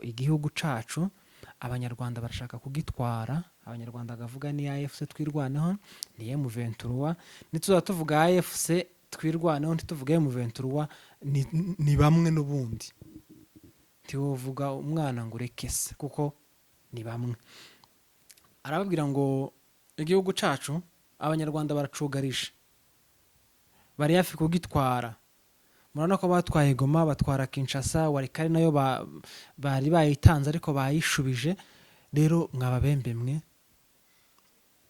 Igihugu cacu Abanyarwanda barashaka kugitwara. Abanyarwanda bakavuga ni AFC Twirwaneho, ni M23. Nituza tuvuga AFC Twirwaneho, ntituvuge M23, ni bamwe n'ubundi. Ntiwovuga umwana ngo ureke se, kuko ni bamwe. Arababwira ngo igihugu cacu Abanyarwanda baracugarije, bari hafi kugitwara. Murabona ko batwaye Goma, batwara Kinshasa, Walikale nayo bari bayitanze ariko bayishubije. Rero mwababembe mwe,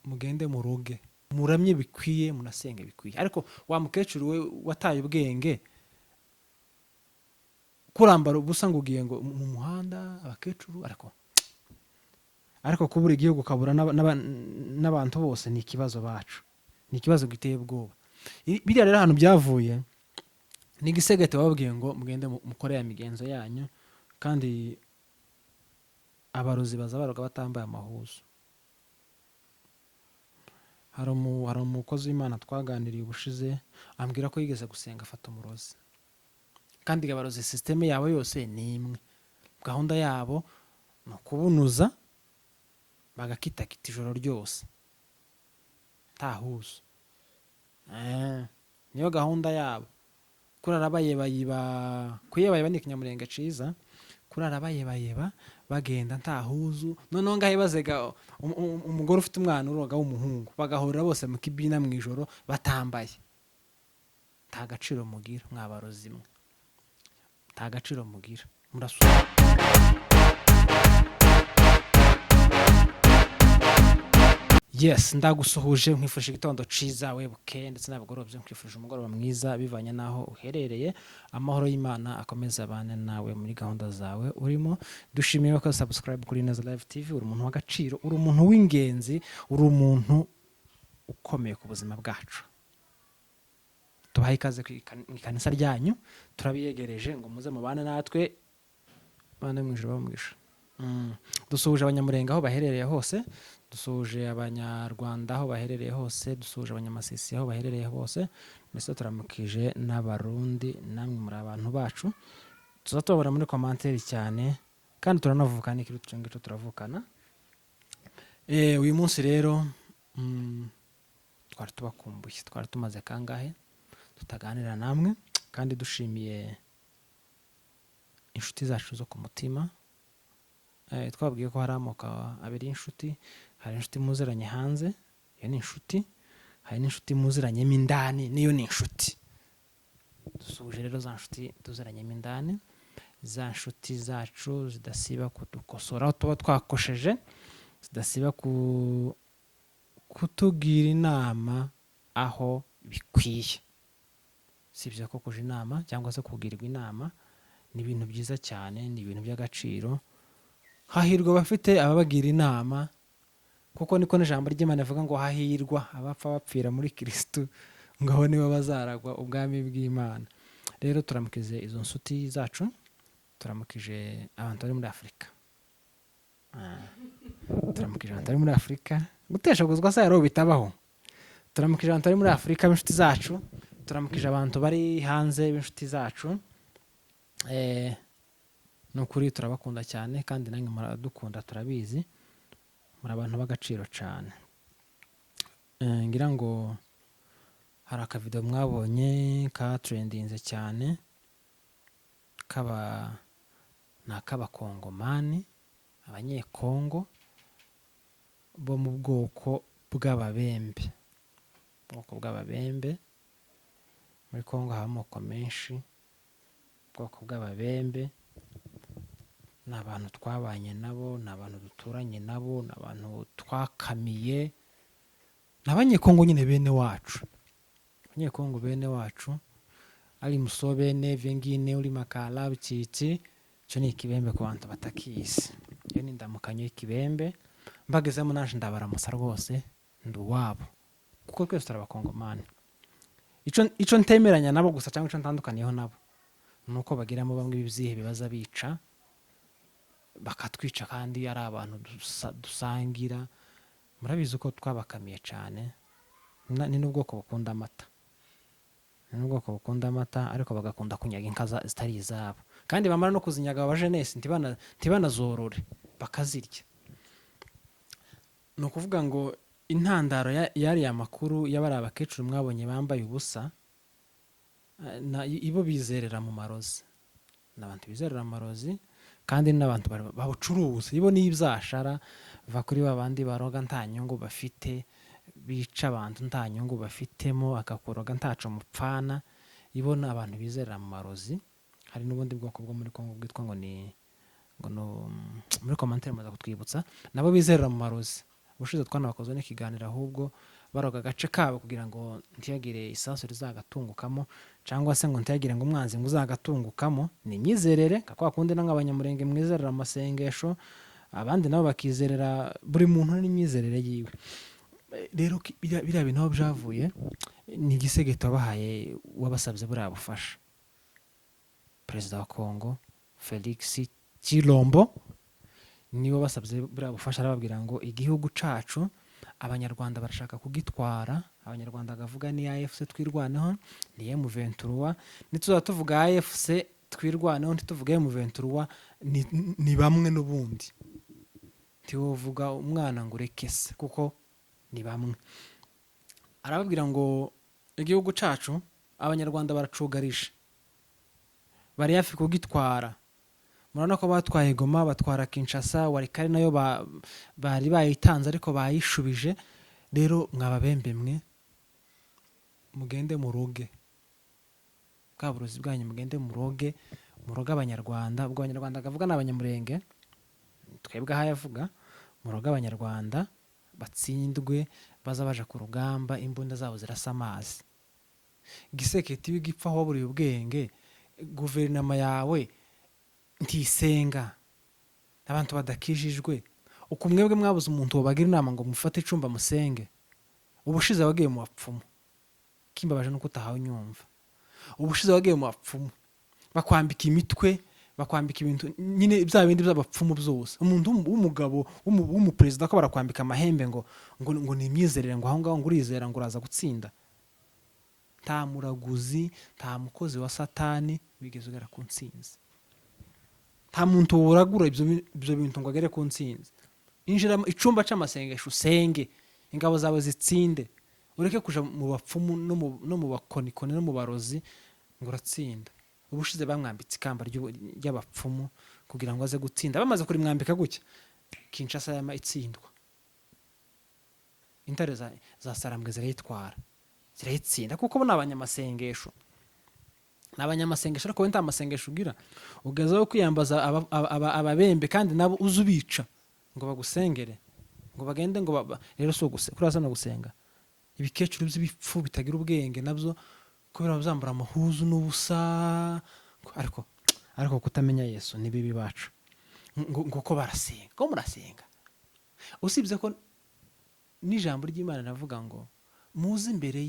mugende muruge, muramye bikwiye, munasenge bikwiye. Ariko wa mukecuru we wataye ubwenge, kurambara ubusa ngo ugiye ngo mu muhanda abakecuru, ariko kubura igihugu ukabura n'abantu bose ni ikibazo bacu, ni ikibazo giteye ubwoba. Biriya rero ahantu byavuye ni igisegete bababwiye ngo mugende mukore ya migenzo yanyu, kandi abarozi baza baroga batambaye amahuzu. Hari umukozi w'Imana twaganiriye ubushize, ambwira ko yigeze gusenga afata umurozi. Kandi abarozi système yabo yose ni imwe, gahunda yabo ni ukubunuza bagakitakita ijoro ryose nta huzu. Niyo gahunda yabo, kurara bayebayiba. Kuyebayeba ni ikinyamurenge ciza, kurara bayebayeba bagenda nta huzu. Noneho ngaho bazega umugore ufite umwana uroga w'umuhungu, bagahurira bose mu kibina mu ijoro batambaye. Nta gaciro mugira mwabarozi mwe, nta gaciro mugira, murasura. Yes, ndagusuhuje, nkwifurije igitondo ciza webuke ndetse n'abagorobye, nkwifurije umugoroba mwiza bivanye n'aho uherereye. Amahoro y'Imana akomeze abane nawe muri gahunda zawe urimo. Dushimiye ko subscribe kuri Neza Live TV. Uri umuntu w'agaciro, uri umuntu w'ingenzi, uri umuntu ukomeye ku buzima bwacu. Tubahe ikaze mu ikanisa ryanyu, turabiyegereje ngo muze mubane natwe. Bane mu ijuru bamugisha. Dusuhuje Abanyamurenge aho baherereye hose, dusuhuje Abanyarwanda aho baherereye hose, dusuhuje Abanyamasisi aho baherereye hose, ndetse turamukije n'Abarundi. Namwe muri abantu bacu, tuza tubabona muri commentaire cyane, kandi turanavukana, ikiruta icyo ngicyo turavukana. Uyu munsi rero twari tubakumbuye, twari tumaze kangahe tutaganira namwe, kandi dushimiye inshuti zacu zo ku mutima. Twabwiye ko hari amoko abiri y'inshuti: hari inshuti muziranye hanze, iyo ni inshuti; hari n'inshuti muziranyemo indani, niyo ni inshuti. Dusuhuje rero za nshuti tuziranyemo indani, za nshuti zacu zidasiba kudukosora aho tuba twakosheje, zidasiba kutugira inama aho bikwiye. Si ibyo ko kuja inama cyangwa se kugirwa inama ni ibintu byiza cyane, ni ibintu by'agaciro. Hahirwa abafite ababagira inama, kuko niko n'ijambo ry'Imana rivuga ngo hahirwa abapfa bapfira muri Kirisitu, ngo abo nibo bazaragwa ubwami bw'Imana. Rero turamukije izo nshuti zacu, turamukije abantu bari muri Afurika. Turamukije abantu bari muri Afurika, guteshaguzwa se hari bitabaho. Turamukije abantu bari muri Afurika b'inshuti zacu, turamukije abantu bari hanze b'inshuti zacu. Ni ukuri turabakunda cyane, kandi namwe muradukunda, turabizi, muri abantu b'agaciro cyane. Ngira ngo hari akavideo mwabonye katrendinze cyane, kaba ni ak'Abakongomani, Abanyekongo bo mu bwoko bw'Ababembe. Ubwoko bw'Ababembe, muri Kongo haba amoko menshi. Ubwoko bw'Ababembe ni abantu twabanye nabo, ni abantu duturanye nabo, ni abantu twakamiye, ni Abanyekongo nyine bene wacu. Abanyekongo bene wacu ari musobene vengine uri makala bicitsi, icyo ni ikibembe ku bantu batakizi. Iyo ni indamukanyo y'ikibembe. Mbagezemo naje ndabaramutsa rwose, ndi uwabo, kuko twese turi Abakongomani. Ico ntemeranya nabo gusa cyangwa ico ntandukaniyeho nabo ni uko bagiramo bamwe ibyihe baza bica, bakatwica, kandi ari abantu dusangira. Murabizi ko twabakamiye cyane. Ni n'ubwoko bukunda amata, ni n'ubwoko bukunda amata, ariko bagakunda kunyaga inka zitari izabo. Kandi bamara no kuzinyaga abajenesi, ntibanazorore, bakazirya. Ni ukuvuga ngo intandaro y'ariya makuru y'abari abakecuru mwabonye bambaye ubusa, ibo bizerera mu marozi. Ni abantu bizerera mu marozi, kandi n'abantu babucuruza. Ibo ni ibyashara, va kuri ba bandi baroga nta nyungu bafite, bica abantu nta nyungu bafitemo, akakuroga ntaco mupfana. Ibo ni abantu bizerera mu marozi. Hari n'ubundi bwoko bwo muri Kongo bwitwa ngo ni ngo no, muri commentaire muza kutwibutsa, nabo bizerera mu marozi. Ubushize twanabakoze n'ikiganiro, ahubwo baroga agace kabo kugira ngo ntiyagire isasu rizagatungukamo, cyangwa se ngo ntiyagire ngo umwanzi ngo uzagatungukamo. Ni imyizerere nka kwa kundi na nk'Abanyamurenge mwizerera amasengesho, abandi nabo bakizerera, buri muntu n'imyizerere yiwe. Rero biriya bintu aho byavuye ni igisegeti wabahaye, wabasabye buriya bufasha. Perezida wa Kongo Felix Tshilombo niwe basabye buriya bufasha, arababwira ngo igihugu cacu Abanyarwanda barashaka kugitwara. Abanyarwanda akavuga ni AFC Twirwaneho, ni M23. Nituzaba tuvuga AFC Twirwaneho, ntituvuge M23, ni bamwe n'ubundi. Ntiwovuga umwana ngo ureke se, kuko ni bamwe. Arababwira ngo igihugu cacu Abanyarwanda baracugarije, bari hafi kugitwara. Murabona ko batwaye Goma, batwara Kinshasa, Walikale nayo bari bayitanze ariko bayishubije. Rero mwababembe mwe, mugende muroge bwa burozi bwanyu, mugende muroge, muroge Abanyarwanda. Ubwo Abanyarwanda akavuga ni Abanyamurenge, twebwe aho yavuga muroge Abanyarwanda batsindwe, baza baja ku rugamba imbunda zabo zirasa amazi. Giseketi w'igipfa, waburiye ubwenge, guverinoma yawe ntisenga, abantu badakijijwe uku. Mwebwe mwabuze umuntu wabagira inama ngo mufate icumba musenge. Ubushize wagiye mu bapfumu, kimbabaje nuko utahawe unyumva. Ubushize wagiye mu bapfumu, bakwambika imitwe, bakwambika ibintu nyine bya bindi by'abapfumu byose. Umuntu w'umugabo w'umuperezida ko barakwambika amahembe ngo ni imyizerere, ngo aho ngaho ngo urizera ngo uraza gutsinda. Nta muraguzi, nta mukozi wa Satani wigeze ugera ku ntsinzi. Nta muntu woragura ibyo bintu ngo agere ku ntsinzi. Injira mu icumba c'amasengesho usenge, ingabo zawe zitsinde, ureke kuja mu bapfumu no mu bakonikoni no mu barozi ngo uratsinda. Ubushize bamwambitse ikamba ry'abapfumu kugira ngo aze gutsinda. Bamaze kurimwambika gutya, Kinshasa yama itsindwa, intare za Sarambwe zirayitwara, zirayitsinda, kuko bo ni abanyamasengesho, ni abanyamasengesho. Ariko wowe nta masengesho ugira, ugezaho kwiyambaza ababembe, kandi nabo uzi ubica ngo bagusengere, ngo bagende ngo rero si kuriya no gusenga. Ibikecuru by'ibipfu bitagira ubwenge nabyo kubera byambara amahuzu n'ubusa, ariko kutamenya Yesu ni bibi bacu. Ngo ko barasenga, ko murasenga, usibye ko n'ijambo ry'Imana riravuga ngo muze imbere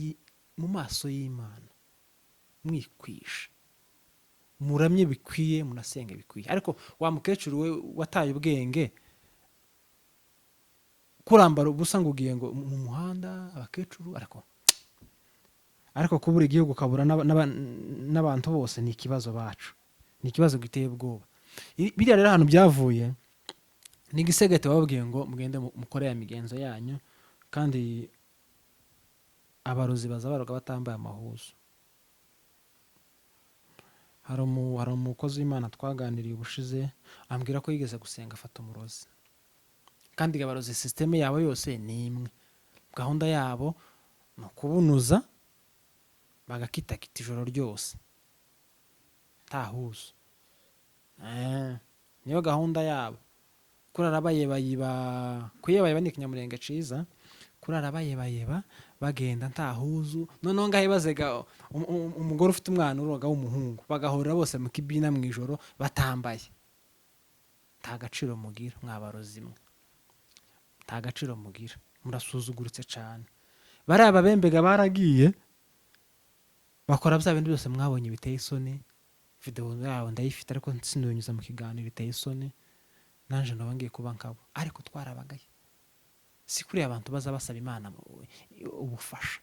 mu maso y'Imana mwikwisha, muramye bikwiye, munasenge bikwiye. Ariko wa mukecuru we wataye ubwenge, kurambara ubusa ngo ugiye ngo mu muhanda abakecuru, ariko kubura igihugu ukabura n'abantu bose ni ikibazo bacu, ni ikibazo giteye ubwoba. Biriya rero ahantu byavuye ni igisegeti bababwiye ngo mugende mukore ya migenzo yanyu, kandi abarozi baza baroga batambaye amahuzu. Hari umukozi w'Imana twaganiriye ubushize, ambwira ko yigeze gusenga afata umurozi. Kandi abarozi système yabo yose ni imwe, gahunda yabo ni ukubunuza bagakitakita ijoro ryose nta huzu. Niyo gahunda yabo, kurara bayebayiba. Kuyebayeba ni ikinyamurenge ciza, kurara bayebayeba bagenda nta huzu. Noneho ngaho bazega umugore ufite umwana uroga w'umuhungu, bagahurira bose mu kibina mu ijoro batambaye. Nta gaciro mugira mwabarozi mwe, nta gaciro mugira, murasuzuguritse cane. Bariya babembega baragiye bakora bya bindi byose mwabonye biteye isoni. Video yabo ndayifite ariko sinuyunyuza mu kiganiro, biteye isoni, nanje naba ngiye kuba nkabo. Ariko twarabagaye, si kuriya abantu baza basaba Imana ubufasha.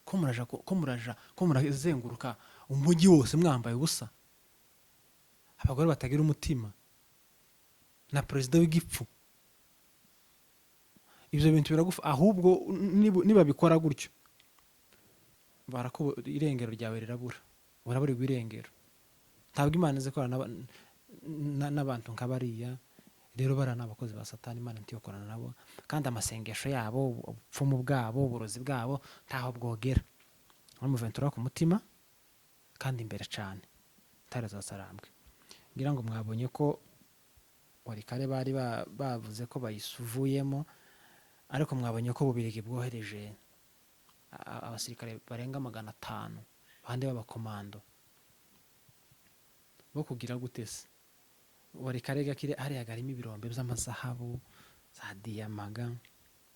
Ko Ko muraja, ko muraja, ko murazenguruka umujyi wose mwambaye ubusa, abagore batagira umutima na perezida w'igipfu. Ibyo bintu biragufa. Ahubwo nibabikora gutyo, irengero ryawe rirabura, uraburirwa irengero. Ntabwo Imana izi ikorana n'abantu nka bariya. Rero bariya ni abakozi ba Satani, Imana ntiyokorana nabo. Kandi amasengesho yabo, ubupfumu bwabo, uburozi bwabo ntaho bwogera. Bamuventura ku mutima kandi imbere cyane intare za Sarambwe. Ngira ngo mwabonye ko Walikale bari bavuze ko bayisuvuyemo, ariko mwabonye ko Bubirigi bwohereje abasirikare barenga 500 bande b'abakomando bo kugira gute se? Walikale gakire hariya harimo ibirombe by'amazahabu, za diyamaga.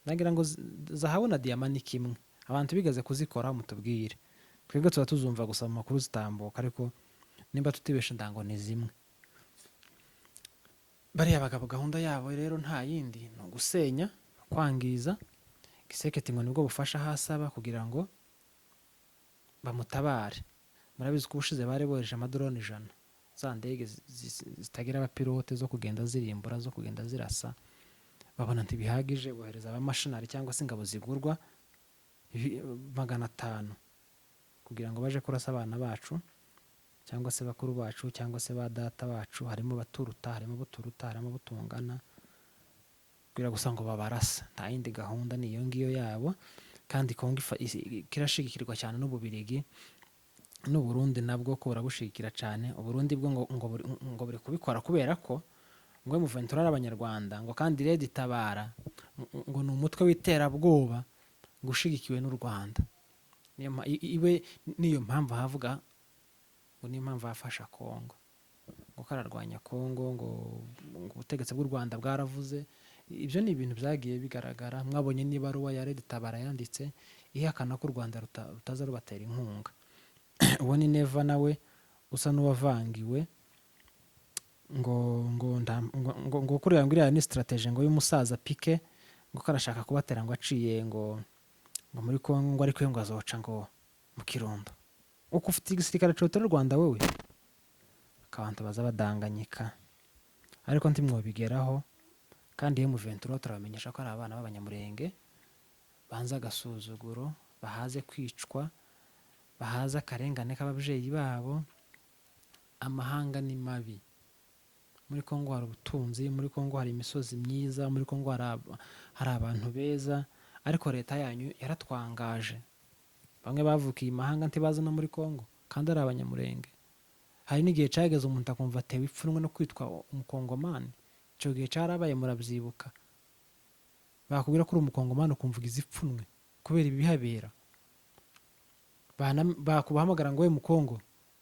Nagira ngo zahabu na diyama ni kimwe, abantu bigeze kuzikora mutubwire. Twebwe tuba tuzumva gusa mu makuru zitambuka, ariko nimba tutibeshe ndango ni zimwe. Bariya bagabo gahunda yabo rero nta yindi, ni ugusenya, kwangiza. Giseketi ngo nibwo bufasha hasaba kugira ngo bamutabare. Murabizi ko ubushize bari bohereje amadrone 100, za ndege zitagira abapilote zo kugenda zirimbura, zo kugenda zirasa. Babona ntibihagije, bohereza abamashinari cyangwa se ingabo zigurwa 500 kugira ngo baje kurasa abana bacu cyangwa se bakuru bacu cyangwa se ba data bacu. Harimo baturuta, harimo buturuta, harimo butungana, kugira gusa ngo babarasa. Nta yindi gahunda, ni iyo ngiyo yabo. Kandi Kongo kirashigikirwa cyane n'Ububirigi n'Uburundi, nabwo ko burabushigikira cyane. Uburundi bwo ngo buri kubikora kubera ko ngo M23 ari abanyarwanda, ngo kandi Red Tabara ngo ni umutwe w'iterabwoba ngo ushigikiwe n'u Rwanda. Niyo iwe niyo mpamvu havuga ngo niyo mpamvu hafasha Kongo, ngo kararwanya Kongo, ngo ubutegetsi bw'u Rwanda bwaravuze. Ibyo ni ibintu byagiye bigaragara. Mwabonye n'ibaruwa ya Red Tabara yanditse ihakana ko u Rwanda rutaza rubatera inkunga. Uwo ni Neva nawe usa n'uwavangiwe ngo kuriya ngo iriya ni strategy ngo y'umusaza Pike, ngo karashaka kubatera ngo aciye ngo muri Kongo, ngo ariko ngo azoca ngo mu Kirundo. Uko ufite igisirikare cotera u Rwanda wewe, abantu baza badanganyika, ariko ntimwobigeraho. Kandi iyo M23 turabamenyesha ko ari abana b'abanyamurenge banze agasuzuguro, bahaze kwicwa, bahaze akarengane k'ababyeyi babo. Amahanga ni mabi. Muri Kongo hari ubutunzi, muri Kongo hari imisozi myiza, muri Kongo hari abantu beza, ariko leta yanyu yaratwangaje. Bamwe bavukiye imahanga ntibazi no muri Kongo kandi ari abanyamurenge. Hari n'igihe cyageze umuntu akumva atewe ipfunwe no kwitwa umukongomani. Icyo gihe cyarabaye, murabyibuka. Bakubwira ko uri umukongomani ukumva ugize ipfunwe kubera ibihabera. Bakubahamagara ngo we mukongo,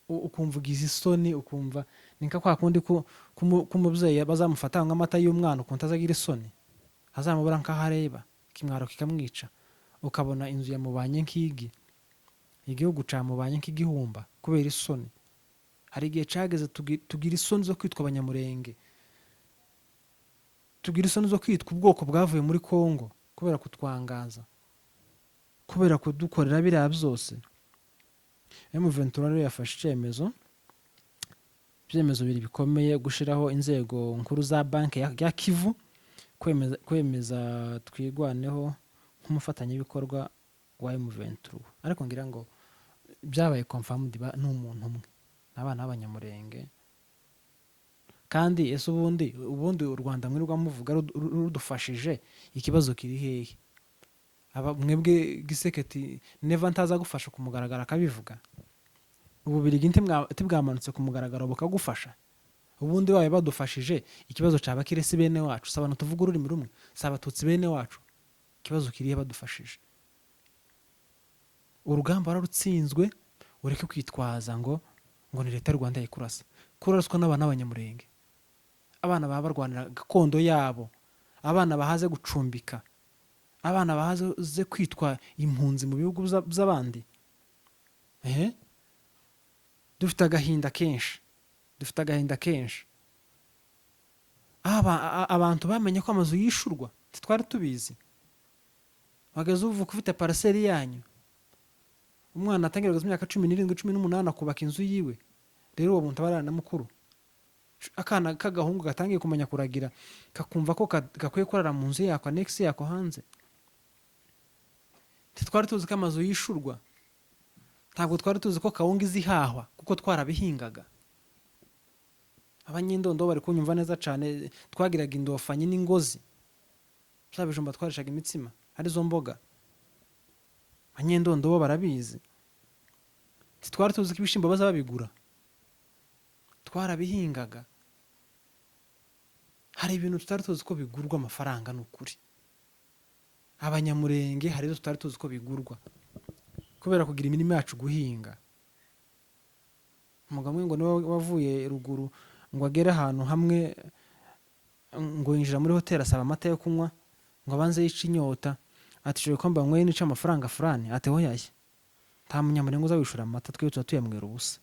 ukumva ugize isoni, ukumva ni nka kwa kundi k'umubyeyi bazamufata nk'amata y'umwana, ukuntu azagira isoni, azamubura nk'aho areba, ikimwaro kikamwica. Ukabona inzu yamubanye nk'igi, igihugu camubanye nk'igihumba kubera isoni. Hari igihe cageze tugira isoni zo kwitwa abanyamurenge, tugira isoni zo kwitwa ubwoko bwavuye muri Kongo kubera kutwangaza, kubera kudukorera biriya byose. M23 rero yafashe ibyemezo bibiri bikomeye: gushiraho inzego nkuru za banki ya Kivu, kwemeza Twirwaneho nk'umufatanyabikorwa wa M23. Ariko ngira ngo byabaye confirmed n'umuntu umwe, n'abana b'abanyamurenge. Kandi ese ubundi u Rwanda mwirirwa muvuga rudufashije, ikibazo kiri hehe? Aba mwebwe Giseketi Neva ntaza gufasha kumugaragara akabivuga, Ububirigi ntibwamanutse ku mugaragaro bukagufasha. Ubundi babaye badufashije ikibazo caba kiri si bene wacu, si abantu tuvuga ururimi rumwe, si abatutsi bene wacu. Ikibazo kirihe badufashije? Urugamba wararutsinzwe, ureke kwitwaza ngo ni leta y'u Rwanda yikurasa. Kuraswa n'abana b'abanyamurenge, abana baba barwanira gakondo yabo, abana bahaze gucumbika, abana bahaze kwitwa impunzi mu bihugu by'abandi. Dufite agahinda kenshi, dufite agahinda kenshi. Abantu bamenye ko amazu yishurwa, ntitwari tubizi. Wageze uvuka ufite parcelle yanyu. Umwana atangira kugeza imyaka 17, 18, akubaka inzu yiwe. Rero uwo muntu aba ari na mukuru. Akana k'agahungu gatangiye kumenya kuragira, kakumva ko gakwiye kurara mu nzu yako, annexe yako hanze. Ntitwari tuzi ko amazu yishurwa, ntabwo twari tuzi ko kawunga izihahwa, kuko twarabihingaga. Abanyendondo bari kunyumva neza cyane. Twagiraga indofanyi n'ingozi, bya bijumba twarishaga imitsima, arizo mboga. Abanyendondo bo barabizi. Ntitwari tuzi ko ibishyimbo baza babigura, twarabihingaga. Hari ibintu tutari tuzi ko bigurwa amafaranga, ni ukuri. Abanyamurenge, hari ibyo tutari tuzi ko bigurwa kubera kugira imirima yacu, guhinga. Umugabo umwe ngo niwe wavuye ruguru ngo agere ahantu hamwe, ngo yinjira muri hoteli, asaba amata yo kunywa ngo abanze yice inyota. Ati: "Shoboye ko mbanyweye nica amafaranga furani." Ati: "Hoyaye, nta munyamurenge uza wishura amata, twe tuba tuyanywera ubusa."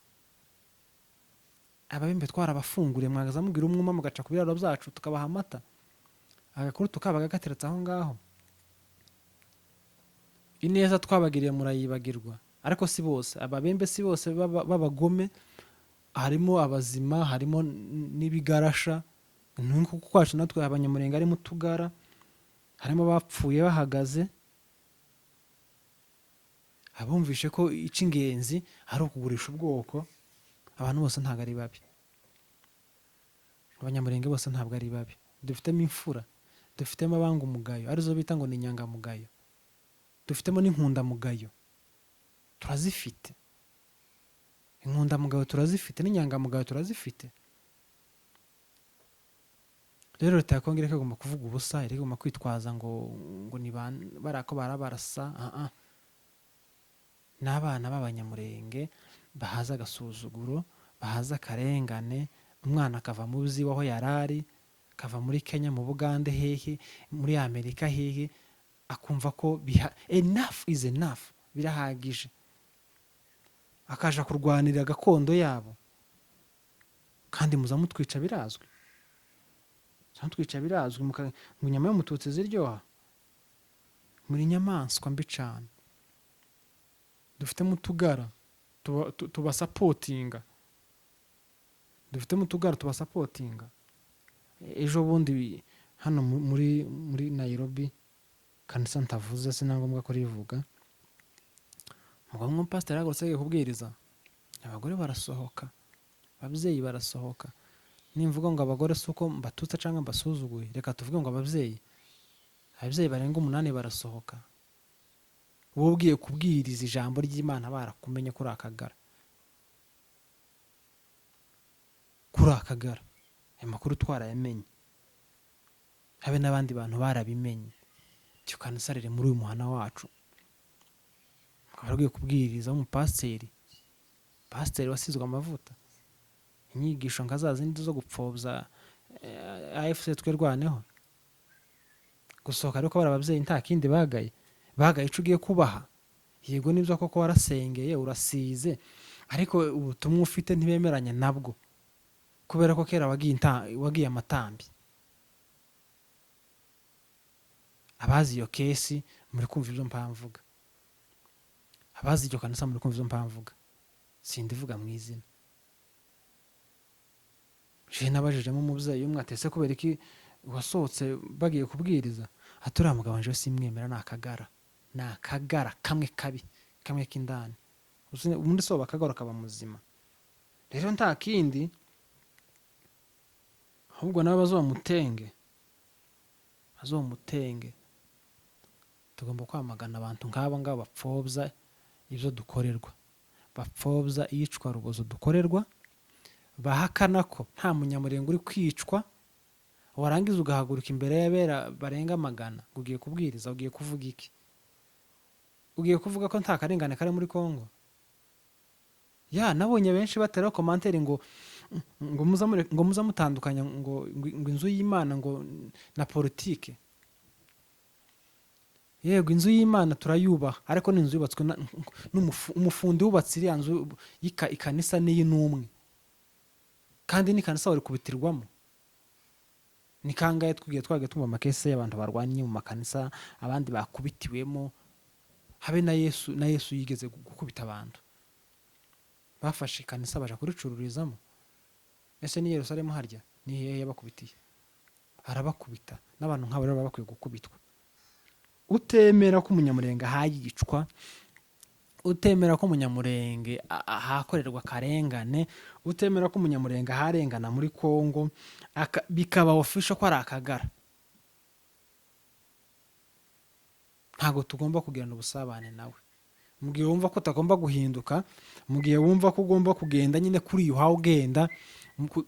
Ababembe twarabafunguriye, mwagaza mubwira umwuma, mugaca ku biraro byacu, tukabaha amata, agakuru tukabaga gateretse aho ngaho. Ineza twabagiriye murayibagirwa. Ariko si bose, ababembe si bose b'abagome, harimo abazima, harimo n'ibigarasha. Nuko kwacu natwe abanyamurenge harimo utugara, harimo abapfuye bahagaze, abumvishe ko icy'ingenzi ari ukugurisha ubwoko. Abantu bose ntabwo ari babi, abanyamurenge bose ntabwo ari babi. Dufitemo imfura, dufitemo abanga umugayo, arizo bita ngo ni inyangamugayo, dufitemo n'inkundamugayo. Turazifite inkundamugayo, turazifite n'inyangamugayo, turazifite. Rero leta ya Kongo ireka igomba kuvuga ubusa, ireka igomba kwitwaza ngo ni bariya ko barabarasa. Ah ah, ni abana b'abanyamurenge bahaza agasuzuguro, bahaza akarengane. Umwana akava mu byiwe aho yari ari, akava muri Kenya, mu Bugande, hehe, muri Amerika, hehe, akumva ko enough is enough, birahagije, akaja kurwanirira gakondo yabo. Kandi muza mutwica, birazwi, muza mutwica, birazwi. Ngo inyama y'umututsi ziryoha. Muri inyamaswa mbi cane. Dufitemo utugara tubasupportinga, dufitemo utugara tubasupportinga. Ejo bundi hano muri Nairobi, kanisa ntavuze, si na ngombwa ko rivuga, umugabo w'umupasiteri yahagurutse agiye kubwiriza, abagore barasohoka, ababyeyi barasohoka. Nimvuga ngo abagore, si uko mbatutse cyangwa mbasuzuguye, reka tuvuge ngo ababyeyi. Ababyeyi barenga 8 barasohoka. Wowe ugiye kubwiriza ijambo ry'Imana, barakumenye kuri akagara, kuri akagara. Aya makuru twarayamenye, habe n'abandi bantu barabimenye. Icyo kanisa riri muri uyu muhana wacu, akaba agiye kubwiriza w'umupasiteri, pasiteri wasizwe amavuta, inyigisho nka za zindi zo gupfobya AFC Twirwaneho. Gusohoka ariko bari ababyeyi, nta kindi bagaye, bagaye icyo ugiye kubaha. Yego, nibyo koko warasengeye, urasize, ariko ubutumwa ufite ntibemeranya nabwo, kubera ko kera wagiye amatambi. Abazi iyo case muri kumva ibyo mpamvuga, abazi iryo kanisa muri kumva ibyo mpamvuga, sindivuga mu izina. Je nabajijemo umubyeyi umwe, atese kubera iki wasohotse bagiye kubwiriza? Ati: "Uriya mugabo njewe simwemera, ni akagara, ni akagara kamwe kabi, kamwe k'indani." Ubundi so akagara akaba muzima. Rero nta kindi, ahubwo nabo bazomutenge, bazomutenge. Tugomba kwamagana abantu nk'aba ngaba bapfobya ibyo dukorerwa, bapfobya iyicwa rubozo dukorerwa, bahakana ko nta munyamurenge uri kwicwa. Warangiza ugahaguruka imbere y'abera barenga 100 ngo ugiye kubwiriza. Ugiye kuvuga iki? Ugiye kuvuga ko nta karengane kari muri Kongo? Ya nabonye benshi batera commentaire ngo muza mutandukanya ngo inzu y'Imana ngo na politike. Yego, inzu y'Imana turayubaha, ariko ni inzu yubatswe umufundi wubatse iriya nzu ikanisa n'iyi n'umwe, kandi n'ikanisa barikubitirwamo. Ni kangahe twigiye twagiye twumva ama case y'abantu barwanye mu makanisa, abandi bakubitiwemo? Habe na Yesu, na Yesu yigeze gukubita abantu. Bafashe ikanisa baja kuricururizamo. Ese ni Yerusalemu harya ni hehe yabakubitiye? Arabakubita. N'abantu nk'abo rero baba bakwiye gukubitwa. Utemera ko umunyamurenge ahayicwa, utemera ko umunyamurenge ahakorerwa akarengane, utemera ko umunyamurenge aharengana muri Kongo, bikaba official ko ari akagara, ntabwo tugomba kugirana ubusabane nawe. Mu gihe wumva ko utagomba guhinduka, mu gihe wumva ko ugomba kugenda nyine kuri iyo uhawe ugenda,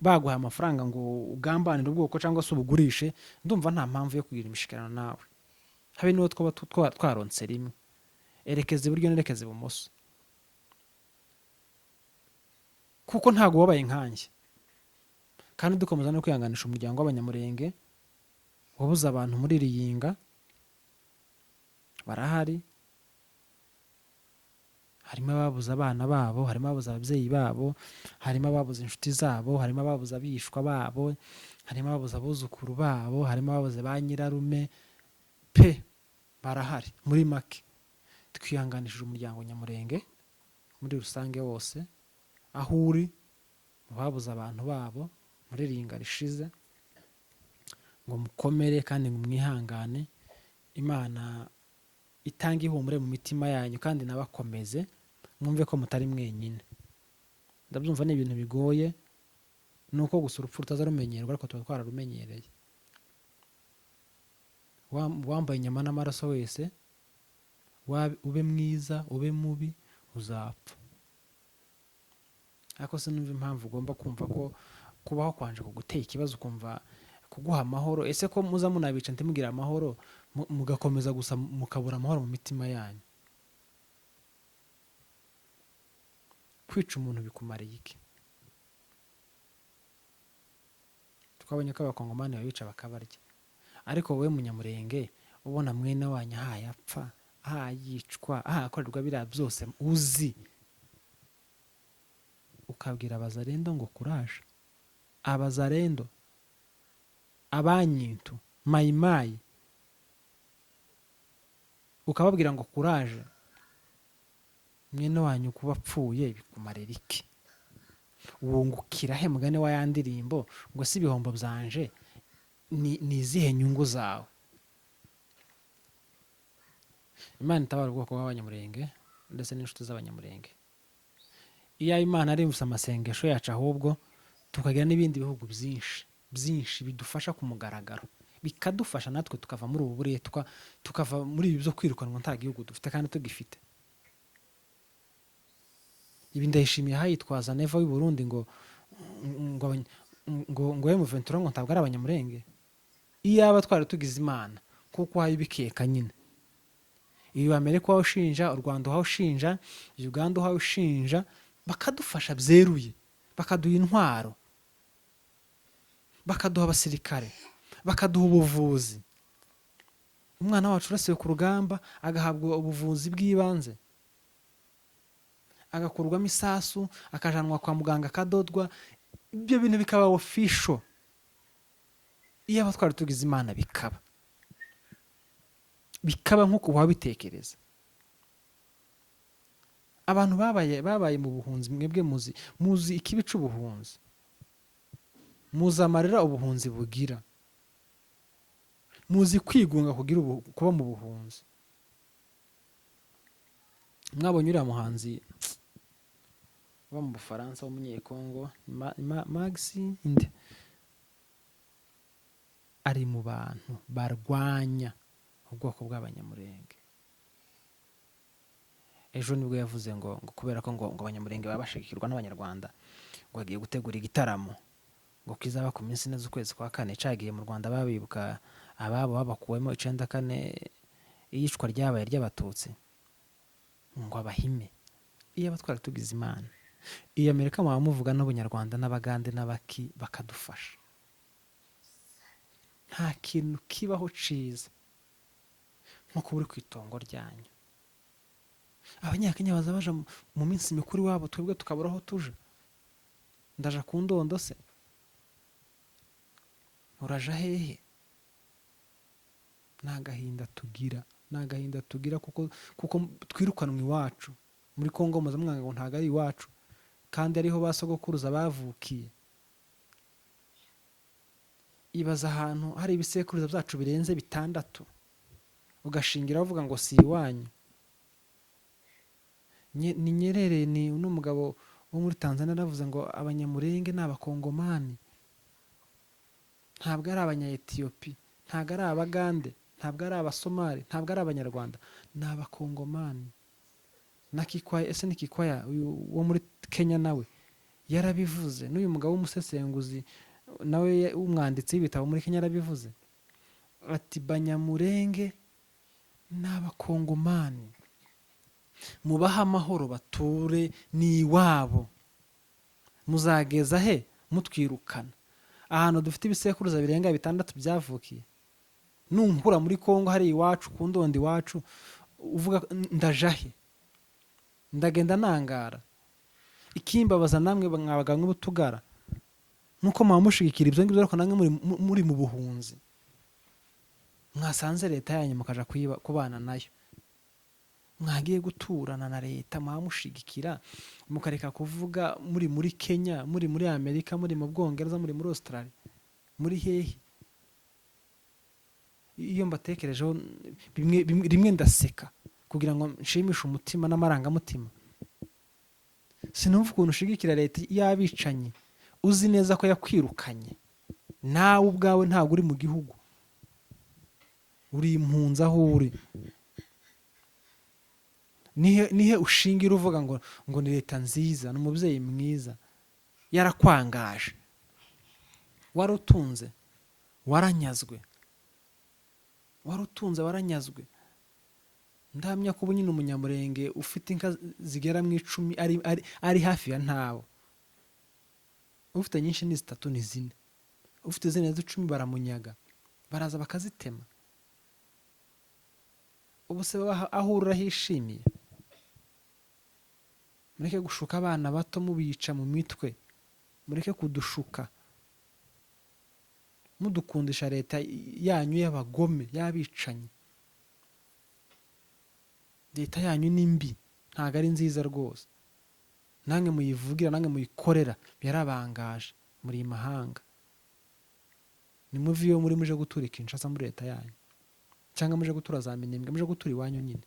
baguhaye amafaranga ngo ugambanire ubwoko cyangwa se ubugurishe, ndumva nta mpamvu yo kugira imishikirano nawe. Habe n'uwo twaba twaronse rimwe. Erekeza iburyo nerekeza ibumoso, kuko ntabwo wabaye nkanjye. Kandi dukomeza no kwihanganisha umuryango w'abanyamurenge wabuze abantu muri Riyinga, barahari. Harimo ababuze abana babo, harimo ababuze ababyeyi babo, harimo ababuze inshuti zabo, harimo ababuze abishwa babo, harimo ababuze abuzukuru babo, harimo ababuze ba nyirarume pe, barahari. Muri make twihanganishije umuryango nyamurenge muri rusange wose, aho uri mu babuze abantu babo muri Ringa rishize, ngo mukomere kandi ngo mwihangane. Imana itange ihumure mu mitima yanyu kandi nabakomeze, mwumve ko mutari mwenyine. Ndabyumva ni ibintu bigoye, nuko gusa urupfu rutazarumenyerwa, ariko tuba twararumenyereye. Wambaye inyama n'amaraso wese, ube mwiza ube mubi, uzapfa. Ariko sinumva impamvu ugomba kumva ko kubaho kwanje kuguteye ikibazo, ukumva kuguha amahoro. Ese ko muza munabica ntimugire amahoro, mugakomeza gusa mukabura amahoro mu mitima yanyu? Kwica umuntu bikumariye iki? Twabonye ko abakongomani babica bakabarya, ariko wowe munyamurenge ubona mwene wanyu ahaye apfa, ahayicwa, ahakorerwa biriya byose uzi, ukabwira abazarendo ngo kuraje. Abazarendo, abanyintu, mayimayi, ukababwira ngo kuraje. Mwene wanyu kuba apfuye bikumarira iki? Wungukira he mugani wa ya ndirimbo ngo si ibihombo byanje, ni izihe nyungu zawe? Imana itabara ubwoko bw'abanyamurenge ndetse n'inshuti z'abanyamurenge. Iyo Imana arimvise amasengesho yacu, ahubwo tukagira n'ibindi bihugu byinshi byinshi bidufasha ku mugaragaro, bikadufasha natwe tukava muri ubu buretwa, tukava muri ibi byo kwirukanwa nta gihugu dufite kandi tugifite. Ibi ndayishimiye hayitwaza Neva w'i Burundi ngo ngo ngo ngo M23 ngo ntabwo ari abanyamurenge. Iyaba twari tugize Imana kuko hayibikeka nyine. Ibi Amerika ushinja, u Rwanda ushinja, Uganda ushinja, bakadufasha byeruye, bakaduha intwaro, bakaduha abasirikare, bakaduha ubuvuzi. Umwana wacu urasiwe ku rugamba agahabwa ubuvuzi bw'ibanze, agakurwamo isasu, akajanwa kwa muganga akadodwa, ibyo bintu bikaba official. Iyaba twari tugize Imana bikaba nk'uko wabitekereza. Abantu babaye mu buhunzi, mwebwe muzi ikibi c'ubuhunzi, muzi amarira ubuhunzi bugira, muzi kwigunga kugira kuba mu buhunzi. Mwabonye uriya muhanzi uba mu Bufaransa w'umunyekongo, Maxi inde, ari mu bantu barwanya ubwoko bw'abanyamurenge. Ejo nibwo yavuze ngo kubera ko ngo abanyamurenge baba bashigikirwa n'abanyarwanda, ngo agiye gutegura igitaramo ngo kizaba ku minsi ine z'ukwezi kwa kane, cagiye mu Rwanda babibuka ababo babakuwemo 94, iyicwa ryabaye ry'abatutsi, ngo abahime. Iyo abatwara tugize Imana, iyo Amerika mwaba muvuga n'Ubunyarwanda n'Abagande n'Abaki bakadufasha. Nta kintu kibaho ciza nko kuba uri ku itongo ryanyu. Abanyakenya baza baja mu minsi mikuru iwabo, twebwe tukabura aho tuja. Ndaja ku ndondo se? Uraja hehe? Nta gahinda tugira. Ni agahinda tugira kuko twirukanwa iwacu muri Kongo. Muza mwanga ngo ntabwo ari iwacu kandi ariho ba sogokuruza bavukiye. Ibaza ahantu hari ibisekuruza byacu birenze bitandatu, ugashingira bavuga ngo si iwanyu. Ni Nyerere, ni n'umugabo wo muri Tanzania yaravuze ngo Abanyamurenge ni Abakongomani, ntabwo ari Abanya-Etiyopi, ntabwo ari Abagande, ntabwo ari Abasomali, ntabwo ari Abanyarwanda, ni Abakongomani. Na Kikwaya, ese ni Kikwaya uyu wo muri Kenya, nawe yarabivuze. N'uyu mugabo w'umusesenguzi nawe w'umwanditsi w'ibitabo muri Kenya yarabivuze ati: "Banyamurenge ni Abakongomani, mubahe amahoro bature, ni iwabo. Muzageza he mutwirukana ahantu dufite ibisekuruza birenga bitandatu byavukiye?" Nunkura muri Kongo hari iwacu ku ndondo iwacu, uvuga ndaja he? Ndagenda nangara. Ikimbabaza namwe mwabaga nk'ubutugara nuko muba mushigikira ibyo ngibyo, ariko namwe muri mu buhunzi. Mwasanze leta yanyu mukaja kubana nayo, mwagiye guturana na leta muba mushigikira, mukareka kuvuga muri Kenya, muri Amerika, muri mu Bwongereza, muri Australia, muri hehe. Iyo mbatekerejeho bimwe, rimwe ndaseka kugira ngo nshimishe umutima n'amarangamutima. Sinumva ukuntu ushigikira leta y'abicanyi, uzi neza ko yakwirukanye. Nawe ubwawe ntabwo uri mu gihugu, uri impunzi aho uri. Nihe ushingira uvuga ngo ni leta nziza, ni umubyeyi mwiza? Yarakwangaje, wari utunze waranyazwe, wari utunze waranyazwe. Ndahamya ko ubu nyine Umunyamurenge ufite inka zigera mu 10 ari hafi ya ntabo. Ufite nyinshi ni zitatu, ni zine. Ufite zirenze 10 baramunyaga, baraza bakazitema. Ubu se aho uri urahishimiye? Mureke gushuka abana bato mubica mu mitwe. Mureke kudushuka mudukundisha leta yanyu y'abagome, y'abicanyi. Leta yanyu ni mbi, ntabwo ari nziza rwose. Namwe muyivugira, namwe muyikorera, yarabangaje. Muri mahanga, nimuve iyo muri, muje gutura i Kinshasa muri leta yanyu, cyangwa muje gutura za Minembwe, muje gutura iwanyu nyine.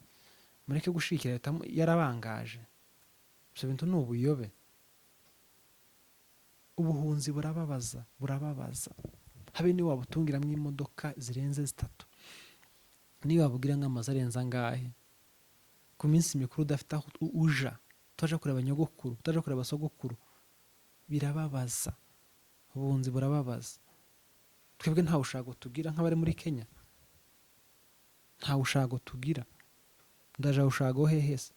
Mureke gushigikira leta yarabangaje. Ibyo bintu ni ubuyobe. Ubuhunzi burababaza, burababaza. Habe niyo wabutungiramo imodoka zirenze zitatu, niyo wabubwira nk'amazu arenze angahe, ku minsi mikuru udafite aho uja, utaja kureba nyogokuru, utaja kureba sogokuru, birababaza. Ubuhunzi burababaza. Twebwe nta bushago tugira nk'abari muri Kenya, nta bushago tugira. Ndaja ushago hehe se?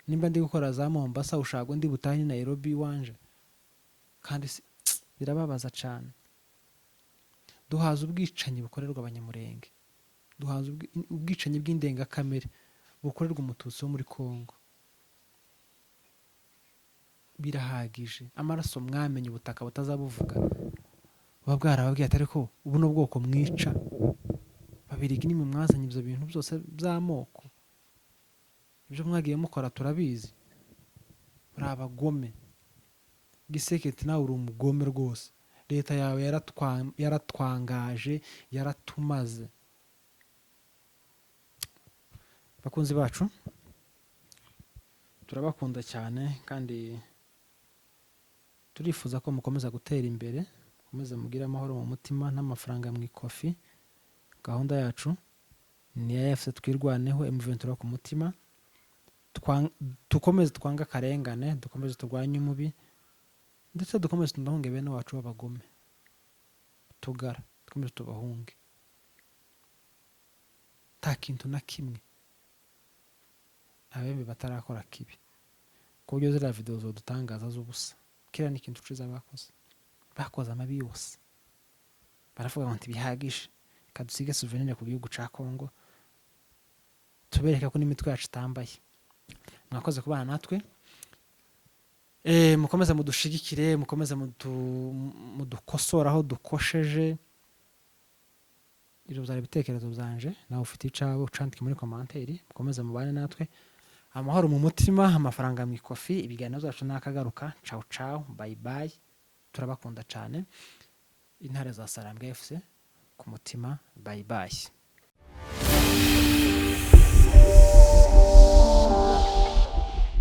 Nimba ndi gukora za Mombasa, ushago ndi butahe Nairobi iwanje. Kandi birababaza cyane. Duhaza ubwicanyi bukorerwa Abanyamurenge, duhaza ubwicanyi bw'indengakamere bukorerwa Umututsi wo muri Kongo. Birahagije. Amaraso mwamenye, ubutaka butazabuvuga, buba bwarababwiye ati: "Ariko ubu ni ubwoko mwica." Babirigi nimwe mwazanye ibyo bintu byose by'amoko. Ibyo mwagiye mukora turabizi, muri abagome. Giseketi, nawe uri umugome rwose. Leta yawe yaratwangaje, yaratumaze. Bakunzi bacu, turabakunda cyane kandi turifuza ko mukomeza gutera imbere, mukomeze mugire amahoro mu mutima n'amafaranga mu ikofi. Gahunda yacu ni iya AFC Twirwaneho, M23 ku mutima. Dukomeze twange akarengane, dukomeze turwanye umubi, ndetse dukomeze tunahunge bene wacu b'abagome tugara, dukomeze tubahunge. Nta kintu na kimwe abembe batarakora kibi, ku buryo ziriya videwo zodutangaza z'ubusa. Kiriya ni ikintu ciza bakoze. Bakoze amabi yose, baravuga ngo ntibihagije, reka dusige souvenir ku gihugu ca Kongo, tubereke ko n'imitwe yacu itambaye. Mwakoze kubana natwe. Mukomeze mudushigikire, mukomeze mudukosore aho dukosheje. Ibyo byari ibitekerezo byanje. Nawe ufite icawe, ucandike muri commentaire. Mukomeze mubane natwe. Amahoro mu mutima, amafaranga mu ikofi. Ibiganiro byacu nakagaruka. Ciao ciao, bye bye, turabakunda cyane. Intare za Sarambwe FC ku mutima. Bye bye.